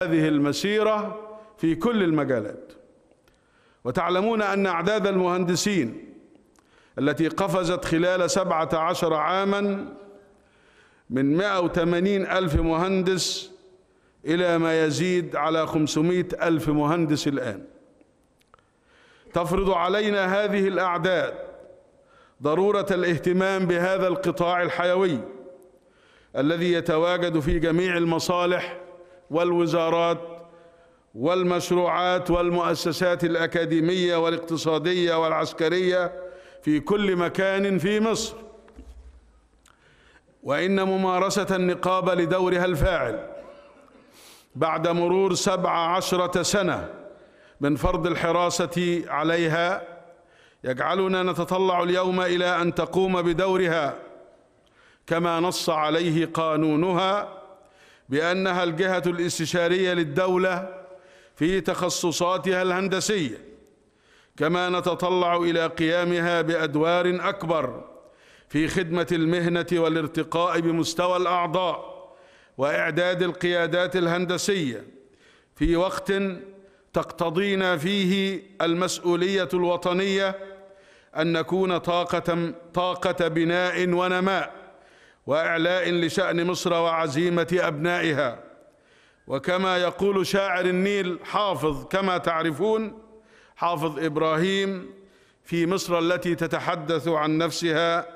هذه المسيرة في كل المجالات. وتعلمون أن أعداد المهندسين التي قفزت خلال 17 عاما من 180 ألف مهندس إلى ما يزيد على 500 ألف مهندس الآن. تفرض علينا هذه الأعداد ضرورة الاهتمام بهذا القطاع الحيوي الذي يتواجد في جميع المصالح والوزارات والمشروعات والمؤسسات الأكاديمية والاقتصادية والعسكرية في كل مكان في مصر. وإن ممارسة النقابة لدورها الفاعل بعد مرور 17 سنة من فرض الحراسة عليها يجعلنا نتطلع اليوم إلى أن تقوم بدورها كما نص عليه قانونها بأنها الجهة الاستشارية للدولة في تخصصاتها الهندسية، كما نتطلع إلى قيامها بأدوار أكبر في خدمة المهنة والارتقاء بمستوى الأعضاء وإعداد القيادات الهندسية في وقت تقتضينا فيه المسؤولية الوطنية أن نكون طاقة بناء ونماء وإعلاء لشأن مصر وعزيمة أبنائها. وكما يقول شاعر النيل حافظ، كما تعرفون، حافظ إبراهيم، في مصر التي تتحدث عن نفسها: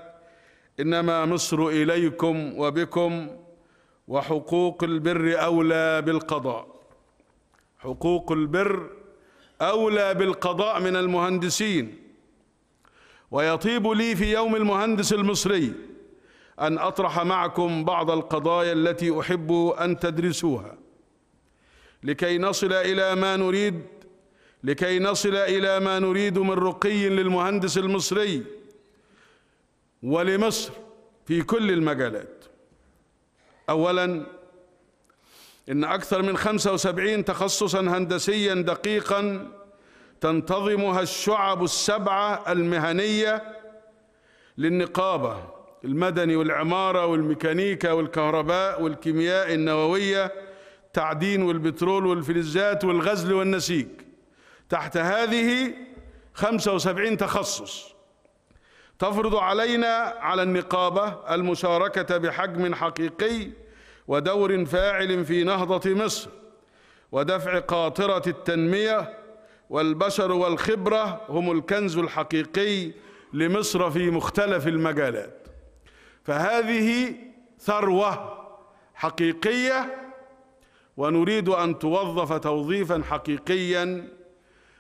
إنما مصر إليكم وبكم وحقوق البر أولى بالقضاء. حقوق البر أولى بالقضاء من المهندسين. ويطيب لي في يوم المهندس المصري أن أطرح معكم بعض القضايا التي أحب أن تدرسوها لكي نصل إلى ما نريد من رقي للمهندس المصري ولمصر في كل المجالات. أولاً، إن أكثر من 75 تخصصاً هندسياً دقيقاً تنتظمها الشعب السبعة المهنية للنقابة: المدني والعمارة والميكانيكا والكهرباء والكيمياء النووية، التعدين والبترول والفلزات والغزل والنسيج. تحت هذه 75 تخصص تفرض على النقابة المشاركة بحجم حقيقي ودور فاعل في نهضة مصر ودفع قاطرة التنمية. والبشر والخبرة هم الكنز الحقيقي لمصر في مختلف المجالات. فهذه ثروة حقيقية ونريد أن توظف توظيفاً حقيقياً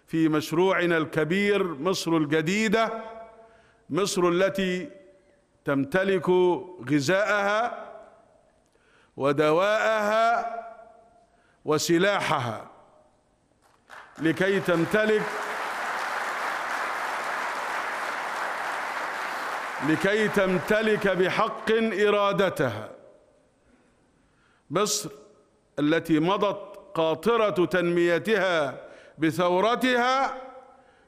في مشروعنا الكبير مصر الجديدة، مصر التي تمتلك غذاءها ودواءها وسلاحها لكي تمتلك بحق إرادتها. مصر التي مضت قاطرة تنميتها بثورتها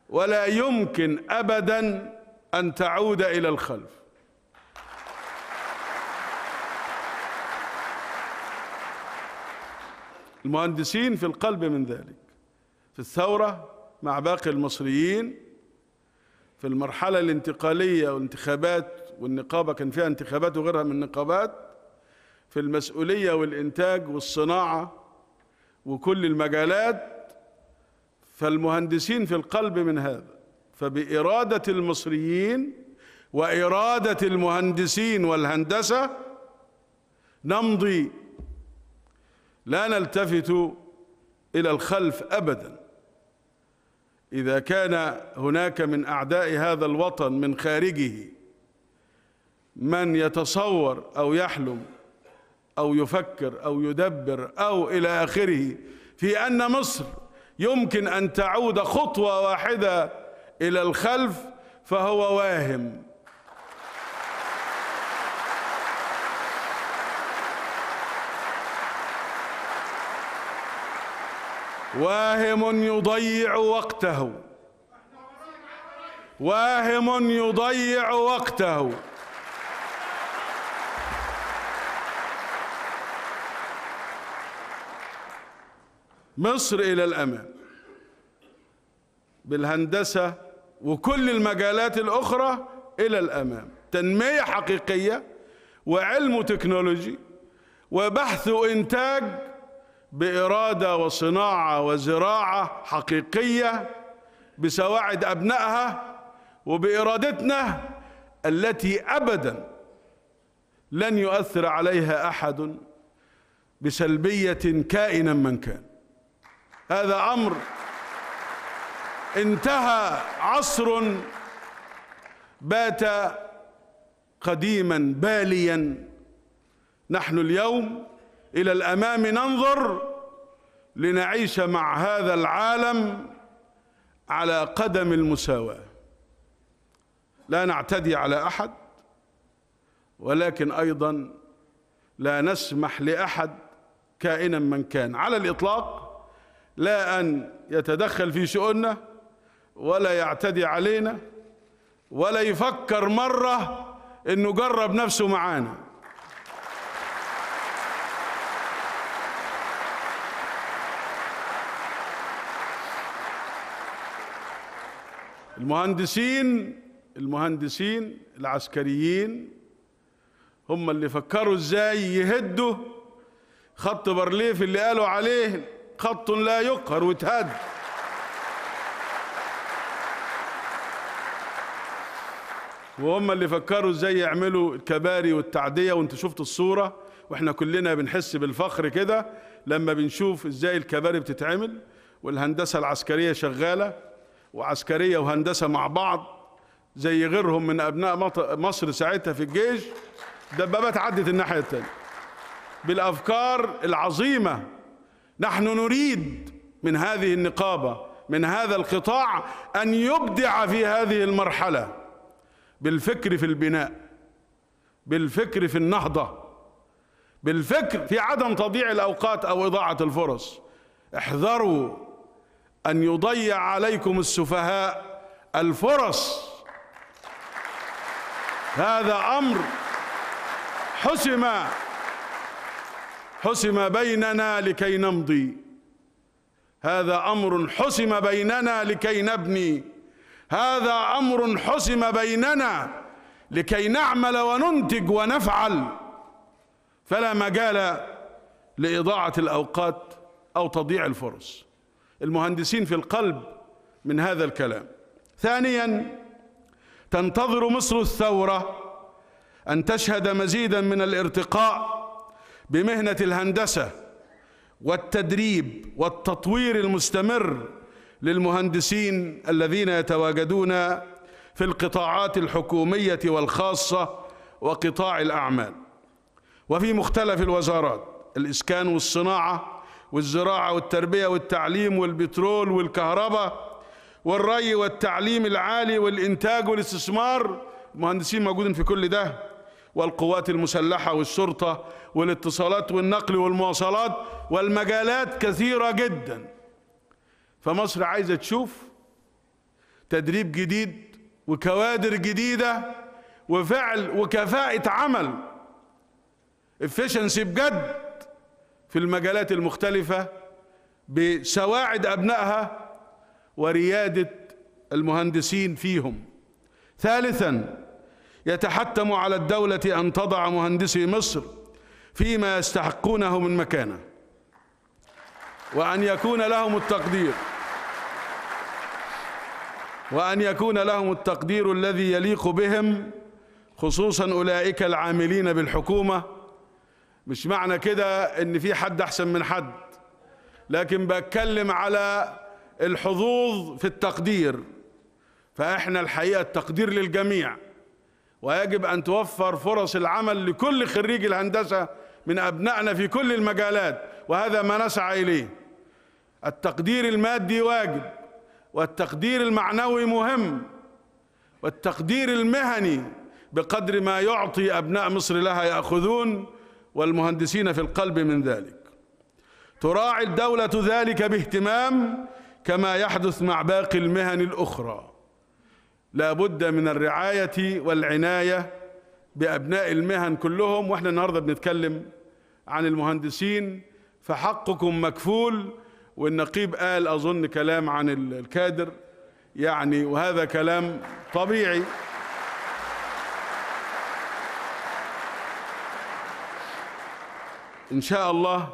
ولا يمكن أبداً أن تعود إلى الخلف. المهندسين في القلب من ذلك. في الثورة مع باقي المصريين في المرحلة الانتقالية والانتخابات، والنقابة كان فيها انتخابات وغيرها من النقابات، في المسؤولية والإنتاج والصناعة وكل المجالات، فالمهندسين في القلب من هذا. فبإرادة المصريين وإرادة المهندسين والهندسة نمضي، لا نلتفت إلى الخلف أبداً. إذا كان هناك من أعداء هذا الوطن من خارجه من يتصور أو يحلم أو يفكر أو يدبر أو إلى آخره في أن مصر يمكن أن تعود خطوة واحدة إلى الخلف، فهو واهم. واهم يضيع وقته، واهم يضيع وقته. مصر إلى الأمام بالهندسة وكل المجالات الأخرى إلى الأمام، تنمية حقيقية وعلم وتكنولوجي وبحث وإنتاج بإرادة وصناعة وزراعة حقيقية بسواعد أبنائها وبإرادتنا التي أبدا لن يؤثر عليها أحد بسلبية كائنا من كان. هذا أمر انتهى عصر بات قديما باليا. نحن اليوم إلى الأمام ننظر لنعيش مع هذا العالم على قدم المساواة، لا نعتدي على أحد، ولكن أيضا لا نسمح لأحد كائنا من كان على الإطلاق لا أن يتدخل في شؤوننا ولا يعتدي علينا ولا يفكر مرة إنه جرب نفسه معانا. المهندسين العسكريين هم اللي فكروا ازاي يهدوا خط بارليف اللي قالوا عليه خط لا يقهر واتهد. وهم اللي فكروا ازاي يعملوا الكباري والتعدية، وانتوا شفتوا الصورة واحنا كلنا بنحس بالفخر كده لما بنشوف ازاي الكباري بتتعمل والهندسة العسكرية شغالة، وعسكرية وهندسة مع بعض زي غيرهم من أبناء مصر ساعتها في الجيش. دبابات عدت الناحية التانية بالأفكار العظيمة. نحن نريد من هذه النقابة، من هذا القطاع، أن يبدع في هذه المرحلة بالفكر في البناء، بالفكر في النهضة، بالفكر في عدم تضييع الأوقات أو إضاعة الفرص. احذروا أن يضيع عليكم السفهاء الفرص. هذا أمر حسم بيننا لكي نمضي، هذا أمر حسم بيننا لكي نبني، هذا أمر حسم بيننا لكي نعمل وننتج ونفعل، فلا مجال لإضاعة الأوقات أو تضييع الفرص. المهندسين في القلب من هذا الكلام. ثانيا، تنتظر مصر الثورة أن تشهد مزيدا من الارتقاء بمهنة الهندسة والتدريب والتطوير المستمر للمهندسين الذين يتواجدون في القطاعات الحكومية والخاصة وقطاع الأعمال وفي مختلف الوزارات: الإسكان والصناعة والزراعة والتربية والتعليم والبترول والكهرباء والري والتعليم العالي والإنتاج والاستثمار. المهندسين موجودين في كل ده، والقوات المسلحة والشرطة والاتصالات والنقل والمواصلات، والمجالات كثيرة جدا. فمصر عايزة تشوف تدريب جديد وكوادر جديدة وفعل وكفاءة عمل efficiency بجد في المجالات المختلفة بسواعد أبنائها وريادة المهندسين فيهم. ثالثا، يتحتم على الدولة أن تضع مهندسي مصر فيما يستحقونه من مكانة، وأن يكون لهم التقدير الذي يليق بهم، خصوصا أولئك العاملين بالحكومة. مش معنى كده إن في حد أحسن من حد، لكن بتكلم على الحظوظ في التقدير. فإحنا الحقيقة التقدير للجميع، ويجب أن توفر فرص العمل لكل خريج الهندسة من أبنائنا في كل المجالات، وهذا ما نسعى إليه. التقدير المادي واجب، والتقدير المعنوي مهم، والتقدير المهني بقدر ما يعطي أبناء مصر لها يأخذون، والمهندسين في القلب من ذلك. تراعي الدولة ذلك باهتمام كما يحدث مع باقي المهن الأخرى. لا بد من الرعاية والعناية بأبناء المهن كلهم، وإحنا النهاردة بنتكلم عن المهندسين، فحقكم مكفول والنقيب قال أظن كلام عن الكادر يعني، وهذا كلام طبيعي. إن شاء الله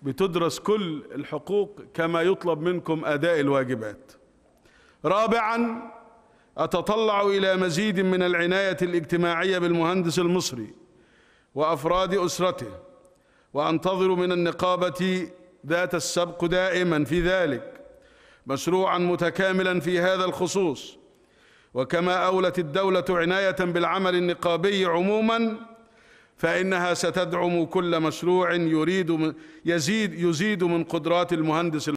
بتدرس كل الحقوق كما يطلب منكم أداء الواجبات. رابعاً، أتطلع إلى مزيد من العناية الاجتماعية بالمهندس المصري وأفراد أسرته، وأنتظر من النقابة ذات السبق دائماً في ذلك مشروعاً متكاملاً في هذا الخصوص. وكما أولت الدولة عناية بالعمل النقابي عموماً، فإنها ستدعم كل مشروع يزيد من قدرات المهندس